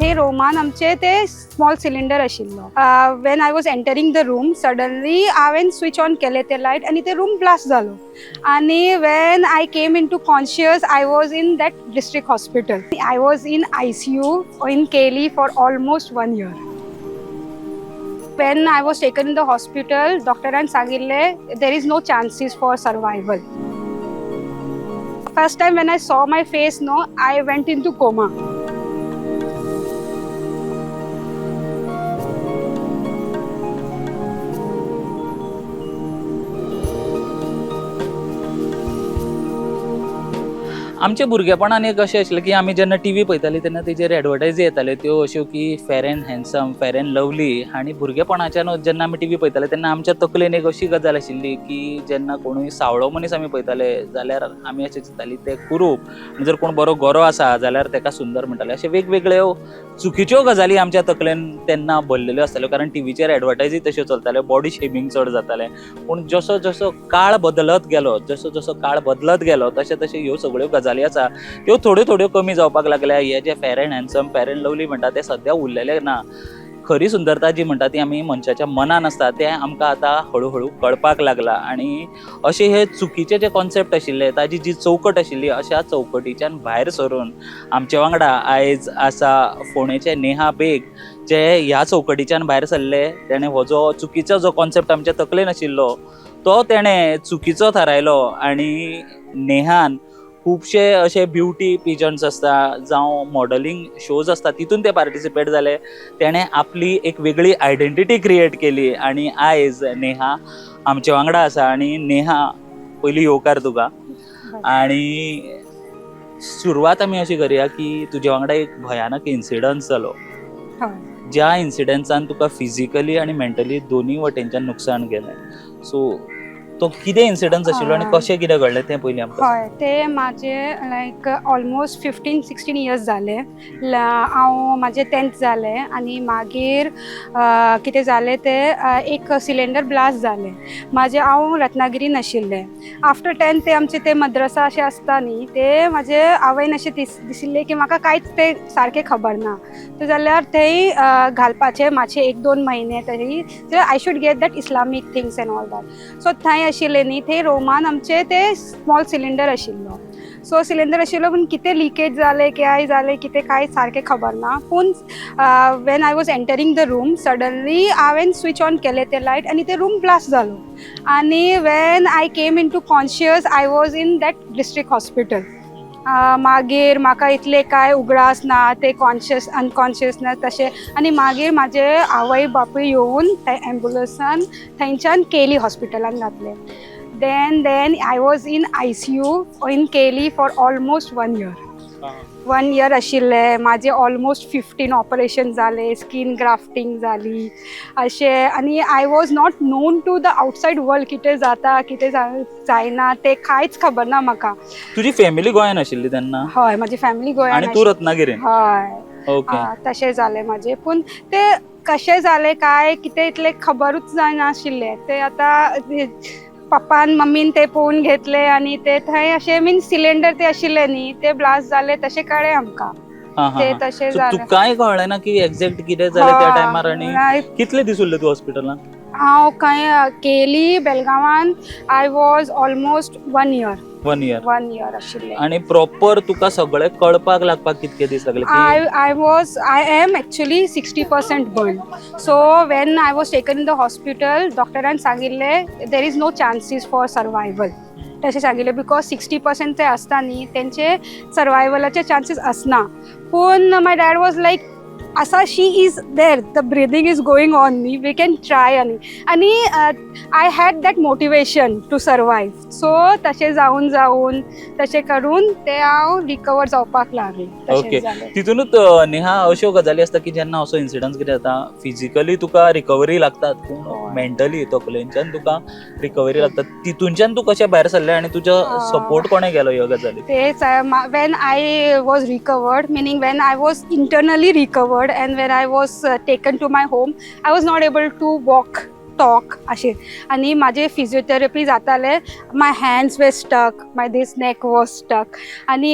हे रुमान आमचे ते स्मॉल सिलिंडर आशिल्लो. When I was entering the room, suddenly हांवें स्विच ऑन केले ते लायट आनी ते रूम ब्लास्ट जालो. आनी when I came into conscious, I was in that district hospital. I was in ICU in KLE for almost one year. When I was taken in the hospital, डॉक्टरान सांगिल्लें there is no chances for survival. First time when I saw my face, no, I went into coma. आमच्या भुरगेपणान एक अशें आशिल्लें की आमी जेन्ना T V पळयताली तेन्ना तेजेर एडवर्टायजी येताल्यो त्यो अश्यो की fair and handsome, fair and lovely. आनी भुरगेपणाच्यान जेन्ना आमी टी व्ही पळयताले तेन्ना आमच्या तकलेन एक अशी गजाल आशिल्ली की जेन्ना कोणूय सावळो मनीस आमी पळयताले जाल्यार आमी अशें चिंतताली ते कुरूप, आनी जर कोण बरो गोरो आसा जाल्यार तेका सुंदर म्हणटाले. अशे वेगवेगळ्यो चुकीच्यो गजाली आमच्या तकलेन तेन्ना भरलेल्यो आसताल्यो, कारण टिवीचेर एडवर्टायजी तश्यो चलताल्यो, बॉडी शेमिंग चड जातालें. पूण जसो जसो काळ बदलत गेलो, जसो जसो काळ बदलत गेलो, तशें तशें ह्यो सगळ्यो गजाली आसा त्यो थोड्यो थोड्यो कमी जावपाक लागल्या. हे जे fair and handsome, fair and lovely म्हणटा ते सद्या उरलेले ना. खरी सुंदरता जी म्हणटा ती आमी मनशाच्या मनान आसता, तें आमकां आतां हळू हळू कळपाक लागलां. आनी अशे हे चुकीचे जे कॉन्सेप्ट आशिल्ले, ताजी जी चौकट आशिल्ली, अशा चौकटीच्यान भायर सरून आमचे वांगडा आयज आसा फोंडेचे नेहा बेग, जे ह्या चौकटीच्यान भायर सरले. तेणें हो जो चुकीचो जो कॉन्सेप्ट आमच्या तकलेन आशिल्लो तो तेणें चुकीचो थारायलो. आनी नेहान खुबशे अशे ब्युटी पिजन्स आसता जावं मॉडलिंग शोज आसता तितून ते पार्टिसिपेट जाले. तेणें आपली एक वेगळी आयडेंटिटी क्रिएट केली आनी आयज नेहा आमचे वांगडा आसा. आनी नेहा, पयलीं येवकार तुका. आनी सुरवात आमी अशी करया की तुजे वांगडा एक भयानक इन्सिडन्स जालो, ज्या इन्सिडन्सान तुका फिजिकली आनी मेंटली दोनूय वटेनच्यान नुकसान गेलें. सो तो कितें इन्सिडन्स आशिल्लो आनी कशें कितें घडलें तें पयलीं आमकां. हय, ते म्हाजे लायक ऑलमोस्ट 15-16 इयर्स जाले. हांव म्हाजें 10th जालें आनी मागीर कितें जालें तें, एक सिलिंडर ब्लास्ट जालें म्हाजें. हांव रत्नागिरीन आशिल्लें. आफ्टर 10th ते आमचे ते मद्रसा अशें आसता न्ही, ते म्हाजे आवयन अशें दिशिल्लें की म्हाका कांयच तें सारकें खबर ना, तर जाल्यार थंय घालपाचें मातशें 1-2 म्हयने तरी, I should get that Islamic things and all that. So थंय आशिल्लें न्ही, थंय रुमान आमचे ते स्मॉल सिलिंडर आशिल्लो. सो सिलिंडर आशिल्लो, पूण कितें लिकेज जालें, काय जालें कितें कांय सारकें खबर ना. पूण when I was entering the room, suddenly हांवें स्विच ऑन केलें ते लायट आनी ते रूम ब्लास्ट जालो. आनी when I came into conscious, I was in that district hospital. मागीर म्हाका इतलें कांय उगडास ना, ते कॉन्शियस अनकॉन्शियस ना तशें. आनी मागीर म्हाजे आवय बापूय येवन थंय एम्बुलन्सान थंयच्यान केली हॉस्पिटलान घातले. Then I was in ICU in KLE for almost one year. One year आशिल्ले म्हाजे. ऑलमोस्ट 15 ऑपरेशन जाले, स्कीन ग्राफ्टींग जाली अशें. आनी I was not known to the outside world. कितें जाता, कितें जायना तें कांयच खबर ना म्हाका. तुजी फॅमिली गोंयान आशिल्ली तेन्ना? हय, म्हाजी फॅमिली गोंयान. आनी तूं रत्नागिरीन? हय. तशें जालें म्हाजें. पूण तें कशें जालें काय कितें इतलें खबरूच जायनाशिल्लें. तें आतां पप्पान मम्मीन ते पळोवन घेतले आनी ते थंय अशें मिन्स सिलिंडर ते आशिल्ले न्ही, ते ब्लास्ट जाले तशें कळ्ळें आमकां. ते तशें जालें. तुकाय कळ्ळें ना की एक्झॅक्ट कितें जालें त्या टायमार? आनी कितले दीस उरले तूं हॉस्पिटलान? हांव खंय केली बेलगांवान I was almost one year. One year? One year आशिल्लें. आनी प्रॉपर तुका सगळें कळपाक लागपाक कितके दीस लागले? I am actually 60% burned. So when I was taken in the hospital, डॉक्टरान सांगिल्लें there is no chances for survival. तशें सांगिल्लें because 60% ते आसता न्ही, तेंचे सर्वायवलाचे चान्सीस आसना. पूण माय डॅड वॉज लायक, आसा, she is there, the breathing is going on न्ही, we can try. आनी I had that motivation to survive. So तशें जावन जावन तशें करून ते हांव रिकवर जावपाक लागलें. तशें जालें. तितूनच नेहा, अश्यो गजाली आसता की जेन्ना असो इन्सिडंट कितें जाता, फिजिकली तुका रिकवरी लागतात, पूण मेंटली तकलेनच्यान तुका रिकवरी लागतात. तितूनच्यान तूं कशें भायर सरलें आनी तुजो सपोर्ट कोणें केलो ह्यो गजाली? तेच, when I was recovered, meaning when I was internally recovered and when I was taken to my home, I was not able to walk, talk अशें. आनी म्हाजे फिजियोथेरपी जाताले. My hands were stuck, my this neck was stuck. आनी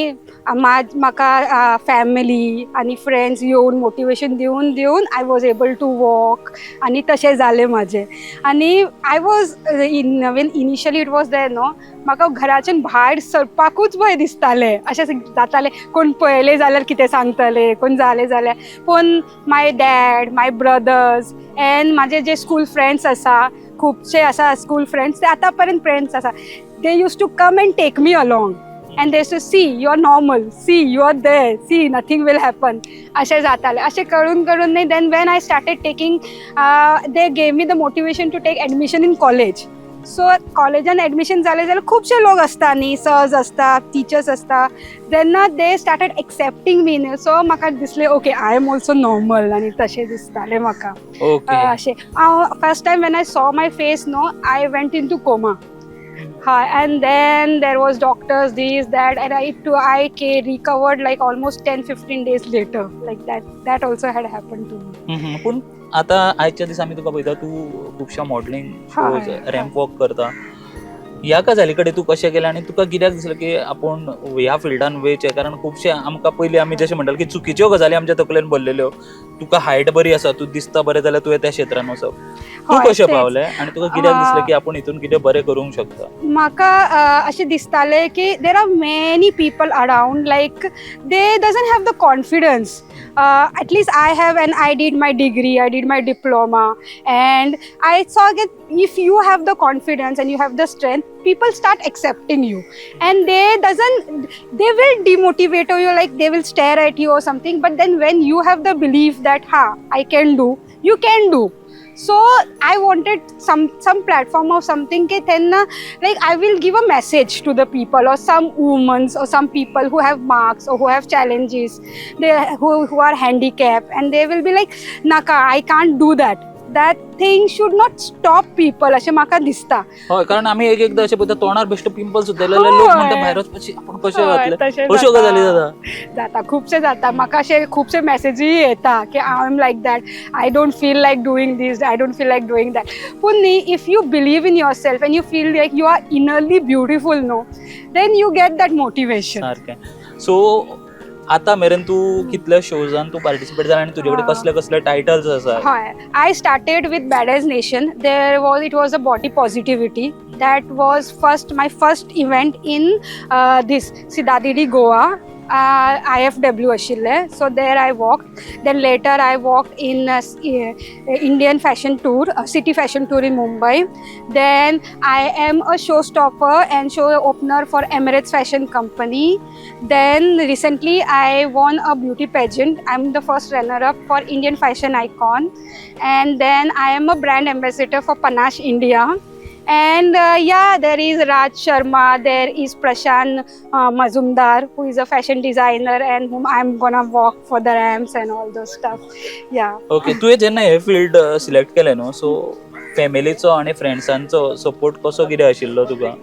म्हाका family आनी friends येवन motivation दिवन दिवन I was able to walk आनी तशें जालें म्हाजें. आनी I was in when initially it was there न्हू, म्हाका घराच्यान भायर सरपाकूच भंय दिसतालें. अशें जातालें, कोण पळयलें जाल्यार कितें सांगतले, कोण जालें जाल्यार. पूण my dad, my brothers and म्हाजे जे स्कूल फ्रेंड्स आसा, खुबशे आसा स्कूल फ्रेंड्स, ते आतां पर्यंत फ्रेंड्स आसा, they used to come and take me along and they to see you are normal, see you are there, see nothing will happen, अशें जातालें. अशें करून करून न्ही, then when I started taking, they gave me the motivation to take admission in college. So कॉलेजान admission जालें जाल्यार खुबशे लोक आसता न्ही, सर्स आसता, टिचर्स आसता, तेन्ना they started accepting me न्ही. सो म्हाका दिसलें okay, I am also normal आनी तशें दिसतालें म्हाका. अशें हांव first time when I saw my face no, I went into coma. हय, and then there was doctors, this that, and I recovered like almost 10-15 days later, like that also had happen to me. पूण आतां आयच्या दिसा आमी तुका पळयता, तूं खुबश्या मॉडलिंग शोज, रॅम्प वॉक करता. ह्या गजाली कडेन तूं कशें गेलें आनी तुका कित्याक दिसलें की आपूण ह्या फिल्डान वयचें? कारण खुबशे आमकां पयलीं आमी जशें म्हणटाले की चुकीच्यो गजाली आमच्या तकलेन भरलेल्यो. तुका हायट बरी आसा, तूं दिसता बरें जाल्यार तुवें त्या क्षेत्रान वचप. तूं कशें पावलें आनी तुका कित्याक दिसलें की आपूण हितून कितें बरें करूंक शकता? म्हाका अशें दिसतालें की there are many people around, like they doesn't have the confidence. At least I have, and I did my degree, I did my diploma, and I saw that if you have the confidence and you have the strength, people start accepting you, and they doesn't, they will demotivate you, like they will stare at you or something, but then when you have the belief that ha, I can do, you can do. So I wanted some platform or something ke then like I will give a message to the people or some women or some people who have marks or who have challenges, they who are handicapped, and they will be like naka, I can't do that. That thing should not stop people, अशें म्हाका दिसता. हय, कारण आमी एक एकदां अशें पळयता, तोंडार बेश्टो पिंपल सुद्दां येयले जाल्यार लोक म्हणटा भायर वचपाची आपूण कशें घातलें, अश्यो गजाली जाता. जाता, खुबशे जाता. म्हाका अशे खुबशे मॅसेजीय येता की I am like that, I don't feel like doing this, I don't feel like doing that. पूण न्ही, if you believe in yourself and you feel like you are innerly beautiful no, then you get that motivation. सारकें. So आतां मेरेन तूं कितल्या शोजान तूं participate जाला आनी तुजे कडेन कसले कसले टायटल्स आसा? हय, I started with Badass Nation. There was, it was a body positivity. That was first my first event in this Cidade de Goa, IFW आशिल्लें. So there I walk. Then later I walk in Indian fashion tour, city fashion tour in Mumbai. Then I am a show stopper and show opener for Emirates Fashion Company. Then recently I won a beauty pageant. I'm the first runner up for Indian Fashion Icon. And then I am a brand ambassador for Panache India. And yeah, there is Raj Sharma, there is Prashant Mazumdar, who is a fashion designer and whom I'm gonna walk for the ramps and all those stuff. Yeah. Okay, तुवें जेन्ना हें field select केलें न्हू, so फॅमिलीचो आनी फ्रेंड्सांचो support कसो कितें आशिल्लो तुका?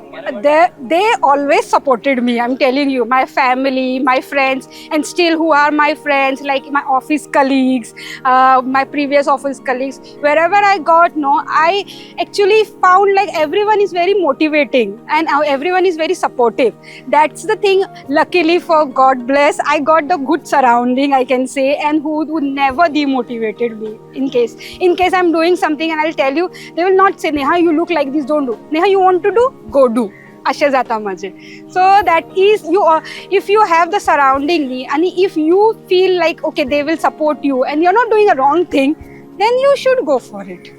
They always supported me, I'm telling you. My family, my friends, and still who are my friends, like my office colleagues, my previous office colleagues, wherever I got no, I actually found like everyone is very motivating and everyone is very supportive. That's the thing. Luckily, for God bless, I got the good surrounding, I can say, and who never demotivated me. In case I'm doing something and I'll tell you, they will not say, "Neha, you look like this, don't do. Neha, you want to do, go do." अशें जाता म्हाजें. So that is you, if you have the surrounding न्ही, आनी if you feel like okay, they will support you and you are not doing a wrong thing, then you should go for it.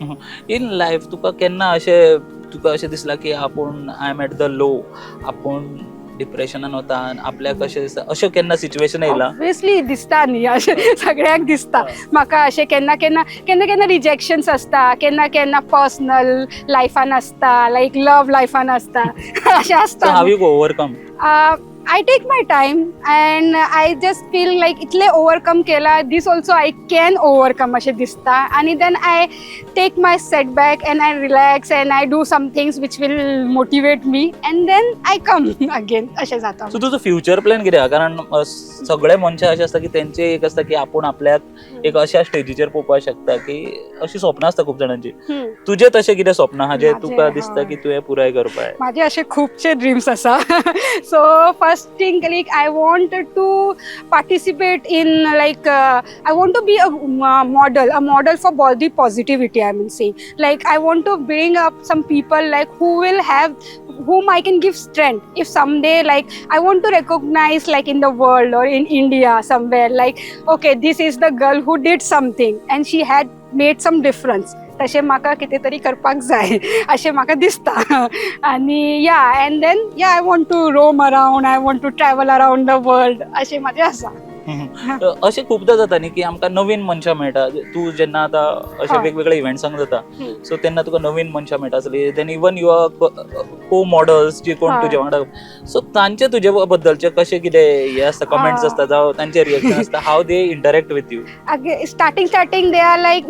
In life तुका केन्ना अशें तुका अशें दिसलां की आपूण I am at the low, आपूण डिप्रेशनान वता, आपल्याक अशें दिसता, अशें केन्ना सिच्युएशन येयला? ऑब्वियसली दिसता न्ही, अशें सगळ्यांक दिसता. म्हाका अशें केन्ना केन्ना केन्ना केन्ना रिजेक्शन्स आसता, केन्ना केन्ना पर्सनल लायफान आसता, लायक लव लायफान आसता, अशें आसता. How you overcome? I take my time and I just feel like इतले ओवरकम केला, this also I can overcome अशें दिसता. आनी then I take my setback and I relax and I do some things which will motivate me and then I come again, अशें जाता. So तुजो future plan कितें आहा? कारण सगळे मनशां अशें आसता की तेंचे एक आसता की आपूण आपल्याक एक अशा स्टेजीचेर पळोवपाक शकता की अशी स्वप्नां आसता खूब जाणांची. तुजें तशें कितें स्वप्न आहा जें तुका दिसता की तुवें पुराय करपाक जाय? माझे असे खुबशे ड्रीम्स आसा. So first First thing, like I want to participate in, like I want to be a model, a model for body positivity, I mean saying. Like I want to bring up some people like who will have, whom I can give strength. If someday like I want to recognize like in the world or in India somewhere, like okay, this is the girl who did something and she had made some difference. तशें म्हाका कितें तरी करपाक जाय अशें म्हाका दिसता. आनी yeah, and then yeah, I want to roam around, I want to travel around the world, अशें म्हाजें आसा. अशें खुबदां जाता न्ही की आमकां नवीन मनशां मेळटा. तूं जेन्ना आतां अशे वेगवेगळे इव्हेंट्सांक जाता, सो तेन्ना तुका नवीन मनशां मेळटा आसली, then even your co models जे कोण तुजे वांगडा, सो तांचे तुजे बद्दलचे कशें कितें हे आसता, कमेंट्स आसता जावं तांचे रिएक्शन आसता, how they interact with you? Again, starting they are like,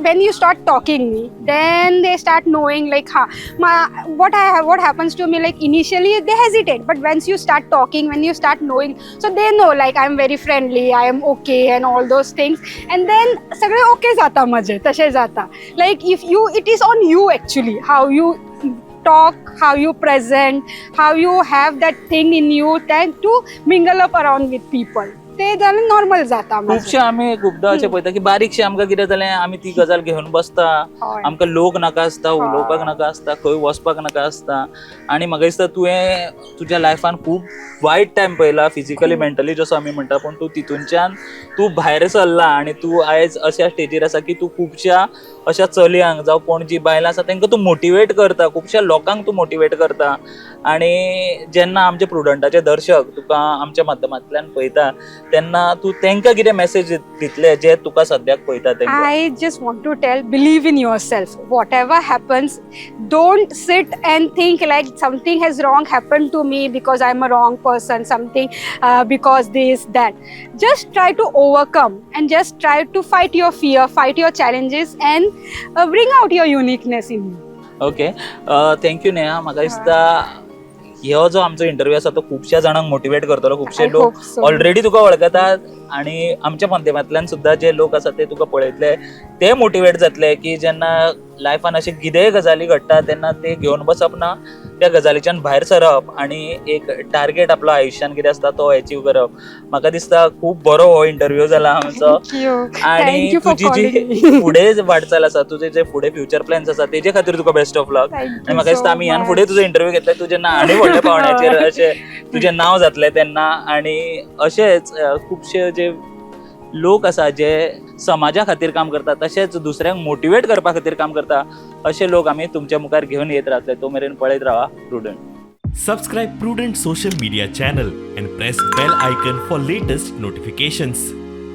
when you start talking me, then they start knowing like, huh, my, what I have, what happens to me, like initially they hesitate, but once you start talking, when you start knowing, so they know like I'm very friendly, I am okay and all those things, and then सगळे okay जाता म्हजे, तशें जाता. Like if you, it is on you actually, how you talk, how you present, how you have that thing in you, then to mingle up around with people, ते जालें normal जाता म्हजें. खुबशे आमी खुबदां अशें पळयता की बारीकशें आमकां कितें जालें, आमी ती गजाल घेवन बसता. आमकां लोक नाका आसता, उलोवपाक नाका आसता, खंय वचपाक नाका आसता. आनी म्हाका दिसता तुवें तुज्या लायफान खूब वायट टायम पळयला, फिजिकली, मेंटली जसो आमी म्हणटा, पूण तूं तितूनच्यान तूं भायर सरला आनी तूं आयज अश्या स्टेजीर आसा की तूं खुबश्या अश्या चलयांक जावं कोण जी बायलां आसा तांकां तूं मोटिवेट करता, खुबश्या लोकांक तूं मोटिवेट करता. आनी जेन्ना आमचे प्रुडंटाचे दर्शक तुका आमच्या माध्यमांतल्यान पळयता तेन्ना तूं तांकां कितें मॅसेज दितले जे तुका सद्याक पळयता तांकां? I just want to tell, believe in yourself. Whatever happens, don't sit and think like something has wrong happened to me because I'm a wrong person, something because this, that. Just try to overcome and just try to fight your fear, fight your challenges, and bring out your uniqueness in you. Okay, thank you Neha. म्हाका दिसता ह्यो जो आमचो interview आसा तो खुबश्या जाणांक motivate करतलो. खुबशे I लोक hope so. Already तुका वळखतात आणि आमच्या माध्यमांतल्यान सुद्दां जे लोक आसा ते तुका पळयतले, ते मोटिवेट जातले की जेन्ना लायफान अशे कितेंय गजाली घडटा तेन्ना ते घेवन बसप ना, त्या गजालीच्यान भायर सरप आणि एक टार्गेट आपलो आयुश्यान कितें आसता तो एचीव करप. म्हाका दिसता खूब बरो हो इंटरव्यू जाला आमचो. Thank you. आणि Thank you for तुजी जी calling me. फुडें वाटचाल आसा, तुजे जे फुडें फ्युचर प्लॅन्स आसा तेजे खातीर तुका बेस्ट ऑफ लक. Thank आनी you म्हाका दिसता so आमी ह्यान much. फुडें तुजो इंटरव्यू घेतले, तुजें जेन्ना आनी व्हडल्या पावंड्याचेर अशें तुजें नांव जातलें तेन्ना. आनी अशेंच खुबशे जे लोक आसा जे समाजा खातीर काम करता, तशेंच दुसऱ्यांक मोटिवेट करपा खातीर काम करता, अशे लोक आमी तुमच्या मुखार घेवन येत रावतले. तो मेरेन पळयत रावा prudent. Subscribe Prudent Social Media channel and press bell icon for latest notifications.